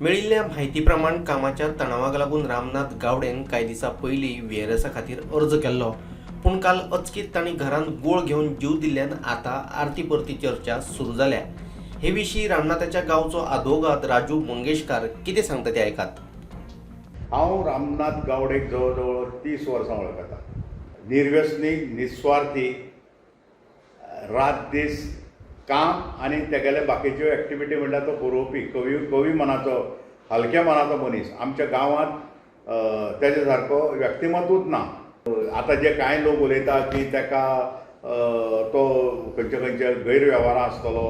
मेळिल्ल्या म्हायती प्रमाण, कामाच्या तणावाक लागून रामनाथ गावडेन कांय दिसां पयलीं व्हीआरएसा खातीर अर्ज केल्लो. पूण काल अचकीत तांणी घरांत गोळ घेवन जीव दिल्ल्यान आतां आरती परती चर्चा सुरू जाल्या. हे विशीं रामनाथाच्या गांवचो आदवोगाद राजू मंगेशकार कितें सांगता तें आयकात. हांव रामनाथ गावडेक जवळ जवळ 30 वर्सां वळखता. निर्व्यसनी, निस्वार्थी, रात दीस काम आनी तेगेले बाकीच्यो एक्टिविटी म्हणल्यार तो बरोवपी कवी. कवी मनाचो, हलक्या मनाचो मनीस. आमच्या गांवांत तेजे सारको व्यक्तिमत्वूच ना. आतां जे कांय लोक उलयता की तेका तो खंयचे खंयचे गैरवेव्हारां आसतलो,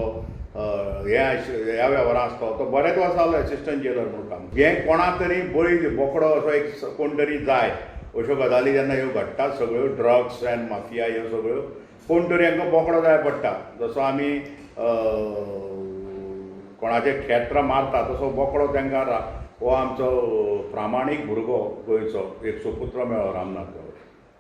हे ह्या वेव्हारां आसतलो. तो बरेच वर्सां जालो एसिस्टंट जेलर म्हणून काम. हें कोणा तरी बळी बोकडो असो एक कोण तरी जाय. अश्यो गजाली जेन्ना ह्यो घडटात सगळ्यो, ड्रग्स अँड माफिया ह्यो सगळ्यो, कोण तरी हांकां बोकडो जाय पडटा. जसो आमी कोणाचें खेत्र मारता तसो बोकडो तांकां. हो आमचो प्रामाणीक भुरगो, गोंयचो एक सुपुत्र मेळ्ळो रामनाथ गावडे.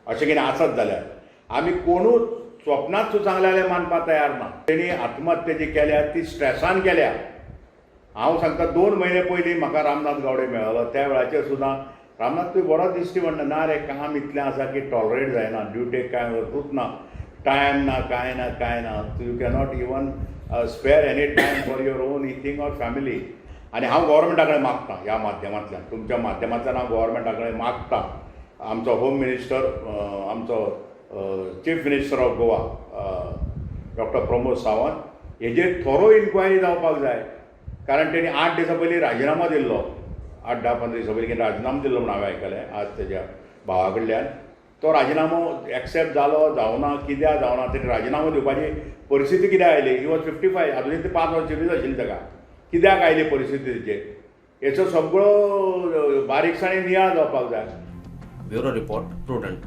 अशें कितें आसत जाल्यार आमी कोणूच स्वप्नांत सुद्दां सांगलें जाल्यार मानपाक तयार ना. तेणी आत्महत्या जी केल्या ती स्ट्रेसान केल्या. हांव सांगता, 2 म्हयने पयलीं म्हाका रामनाथ गावडे मेळ्ळो. त्या वेळाचेर सुद्दां, "रामनाथ, तुवें बरो दिश्टी पडना." "ना रे, काम इतलें आसा की टॉलरेट जायना. ड्युटेक कांय वचूच ना, टायम ना, कांय ना, कांय ना. You cannot even spare any time for your own eating or family." आनी हांव गोवोरमेंटा कडेन मागता, ह्या माध्यमांतल्यान, तुमच्या माध्यमांतल्यान हांव गोवोरमेंटा कडेन मागता, आमचो होम मिनिस्टर, आमचो chief minister of Goa doctor Pramod Sawant हेजेर थोरो इन्क्वायरी जावपाक जाय. कारण तेणी 8 दिसां पयलीं राजिनामो दिल्लो. 8, 10, 15 दिसां पयलीं राजिनामो दिल्लो म्हूण हांवें आयकलें आज तेज्या भावा कडल्यान. तो राजिनामो एक्सेप्ट जालो, जावना, कित्याक जावना, तेणी राजिनामो दिवपाची परिस्थिती कित्याक आयली? He was 55. अजुनूय ते 5 वर्सां सर्वीस आशिल्ली ताका. कित्याक आयली परिस्थिती तेचेर, हेचो सगळो बारीकसाणेन नियाळ जावपाक जाय. Bureau report, prudent.